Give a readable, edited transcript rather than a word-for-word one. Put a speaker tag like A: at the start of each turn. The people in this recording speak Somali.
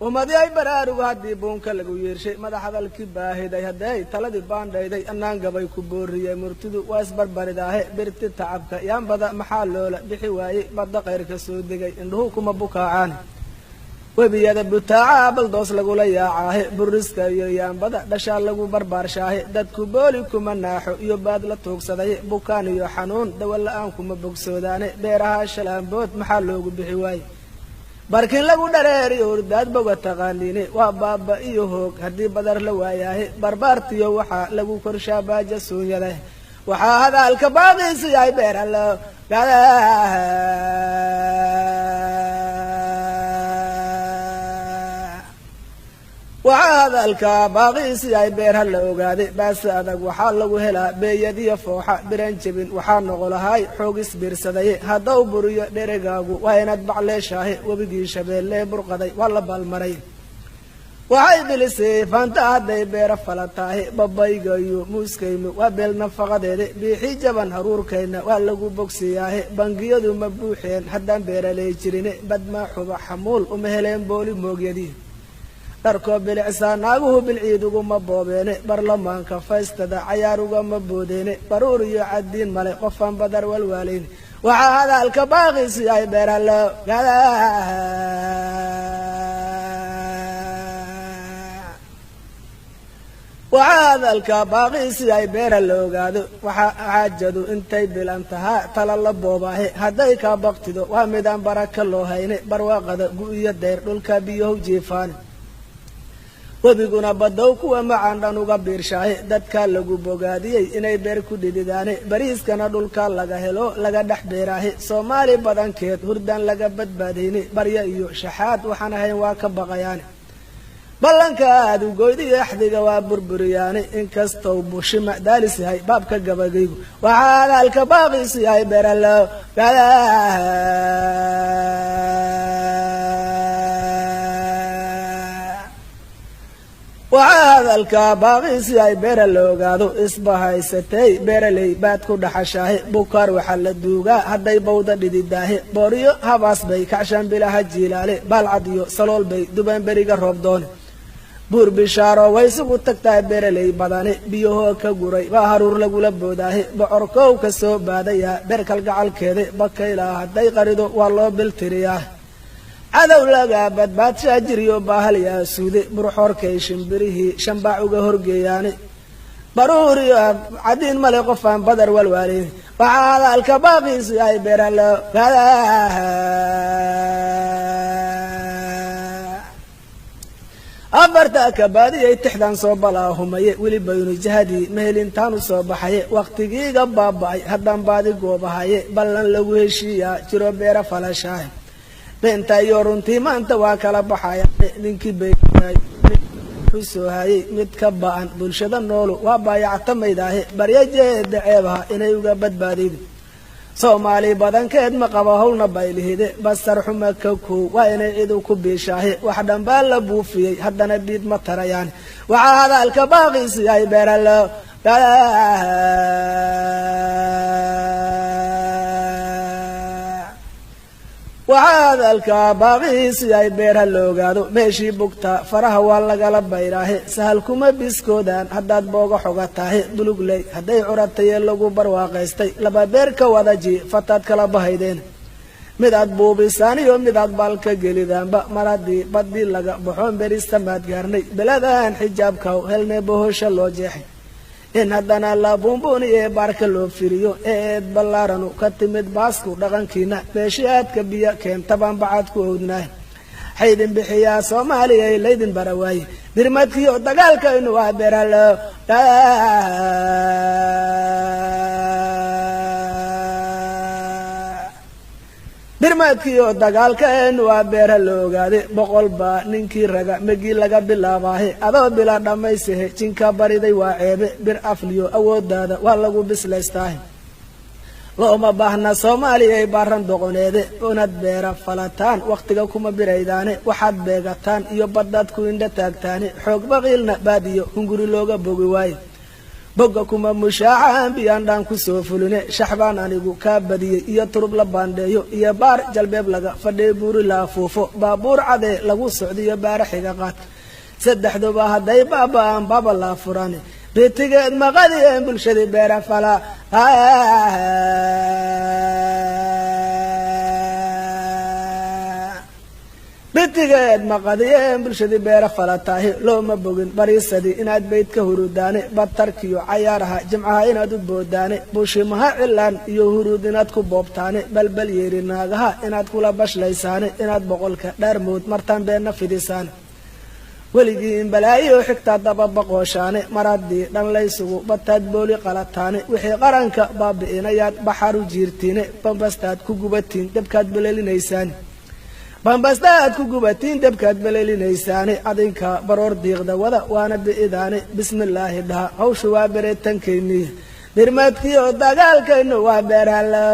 A: Ummadii ay baraarugu haddii buunka lagu yeershay, madax hadalkii baahiday hadday taladii baandhayday, annaan gabay ku booriyey, murtidu waa isbarbaridaahe. Birti tacabka yaanbada maxaa loola bixi waayey? Badda kayrka soo degay indhuhu kuma bukaacaan, webiyada butaaca baldoos lagula yaacaahe. Buriska iyo yaanbada dhashaa lagu barbaarshaahe, dadku booli kuma naaxo iyo baad la tuugsaday. Bukaan iyo xanuun dawa la-aan kuma bogsoodaane, beeraha shalaambood maxaa loogu bixi waayey? Barkin lagu dhareeriyo hurdaad boga taqaaniine, waa baaba iyo hoog haddii badar la waayaahe. Barbaartiyo waxaa lagu korshaa baaja suunyada, waxaa hadalka baaqiisu yahay beeralo. Waxaa hadalka baaqiisu yahay beer ha la ogaaday, baase adag waxaa lagu helaa beeyadiyo fooxa. Biran jebin waxaa noqolahay xoog isbiirsadaye, haddau buriyo dheregaagu waa inaad bacleeshaahe. Webigii shabeellee burqaday waa la baalmaray, waxay bilisay faanta hadday beero falataahe. Babaygayo muuskaynu waa beel nafaqadeede, biixi jaban haruurkayna waa lagu bogsiyaahe. Bangiyadu ma buuxeen haddaan beeraley jirine, badmaa xuba xamuul uma heleen booli moogyadii. Dharkoo bilicsaa naaguhu bilciid uguma boobeene, barlamaanka faystada cayaar ugama boodeene. Baruur iyo cadiin male qofaan badar walwaalayn, waxaa hadalka baaqiisu yahay beeralo. Waxaa hadalka baaqiisu yahay beera la ogaado, waxaa xaajadu intay bilan tahaa tala la boobaahe. Hadday kaa baktido waa midaan baraka loo hayne, barwaaqada gu-iyo dayr dhulka biyahow jiifaane. Webiguna badow kuwa macaan dhan uga biirshaahe, dadkaa lagu bogaadiyey inay beer ku dhididaane. Bariiskana dhulka laga helo laga dhex beeraahe, soomaali badankeed hurdaan laga badbaadayne. Barya iyo shaxaad waxaan ahayn waa ka baqayaane, ballanka aadu goydiyo axdiga waa burburiyaane. Inkastou bushima daalis yahay baabka gabagaygu, waxaa hadalka baaqiisu yahay beeralo. Waxaa hadalka baaqiisu yahay beera la ogaado, isbahaysatay beeraley baad ku dhaxashaahe. Bukaar waxaa la duugaa hadday bawda dhididaahe, booriyo habaas bay kacshaan bilaha jiilaale. Baalcad iyo salool bay dubaan beriga roob doone, buur bishaaro way isugu tagtaa beeraley badane. Biyahoo ka guray baa haruur lagula boodaahe, bocorkow ka soo baadayaa beer kalgacalkeede. Bakaylaa hadday qarido waa loo biltiriyaa, cadow laga badbaadshaa jiriyo baahalyaa suude. Burxoorkay shimbirihii shambaac uga horgeeyaane, baruuriyo cadiin male qofaan badar walwaaleyn, waxaa hadalka baaqiisu yahay beeralo. Afarta kabaadiyay tixdan soo balaahumaye, weli baynu jahadii mehelintaanu soo baxaye. Wakhtigiiga baaba'ay haddaan baadi goobahaye, ballan lagu heshiiyaa jiro beera falashaahe. Beenta iyo runtii maanta waa kala baxaya, ninkii bsoo hayey mid ka ba'an bulshada noolu waa baayactamaydaahe. Barya jeeda ceebaha inay uga badbaadaydo, soomaali badankeed ma qaba howlna baylihide. Basar xuma ka kow waa inay cidu ku biishaahe, wax dhanbaa la buufiyey haddana biid ma tarayaan, waxaa hadalka baaqiisu yahay beeralo. Waxaa hadalka baaqiisu yahay beer ha la ogaado, meeshii bugta faraha waa lagala bayraahe. Sahal kuma biskoodaan haddaad booga xogataahe, bulugley hadday curatayee lagu barwaaqaystay. Laba beer ka wadaji fataad kala bahaydeen, midaad buubisaan iyo midaad baalka gelidaanba. Mar haddii baddii laga baxoon berista maad gaarnay, beladaan xijaabkaw helnay bohosha loo jeexay. In haddana la buunbuuniye baarka loo firiyo, ee eed ballaaranu ka timid baasku dhaqankiina. Meeshii aadka biyo keentabaan bacaad ku owdnaah, xaydin bixiyaa soomaaliya laydin bara waaye. Birmadkiyo dagaalkaynu waa beeralo. Birmadkiyo dagaalkaenu waa beera la ogaade, boqol baa ninkii raga megii laga bilaabaahe. Adoo bila dhammaysahe jinka bariday waa ceebe, bir afliyo awoodaada waa lagu bislaystaahe. Looma baahna soomaaliyay baaran doqoneede, inaad beera falataan wakhtiga kuma biraydaane. Waxaad beegataan iyo baddaad ku indha taagtaane, xoog baqiilna baadiyo hunguri looga bogi waaye. Boga kuma mushaacahan biyaan dhaan ku soo fuline. Shaxbaan anigu kaa badiyey iyo turub la baandheeyo iyo baar jalbeeb laga fadhee buuri la afuufo, baabuur cadee lagu socdiyo baara xiga qaadka, saddexduba hadday baaba'aan baaba laa furane, bitigeed maqadiyeen bulshadii beera fala. Bitigeed maqadiyeen bulshadii beera falataahi. Looma bogin bariisadii inaad bayd ka hurudaane, batarkiyo cayaaraha jimcaha inaad u boodaane, buushimaha cilaan iyo huruud inaad ku boobtaane, balbal yeeri naagaha inaad kula bashlaysaane, inaad boqolka dhaarmood martaan beenna fidisaane, weligiin balaayo xigtaa daba boqooshaane, maradii dhan laysugu bataad booli qalataane, wixii qaranka baabi'inayaad baxaru jiirtiine, bambastaad ku gubatiin dabkaad belelinaysaane, bambastaad ku gubatiin dabkaad belelinaysaane, adinka baroor diiqda wada waana bi'idaane. Bismillaahi dhaha, hawshu waa bereetankayniya, birmadkiyo dagaalkaynu waa beerhalo.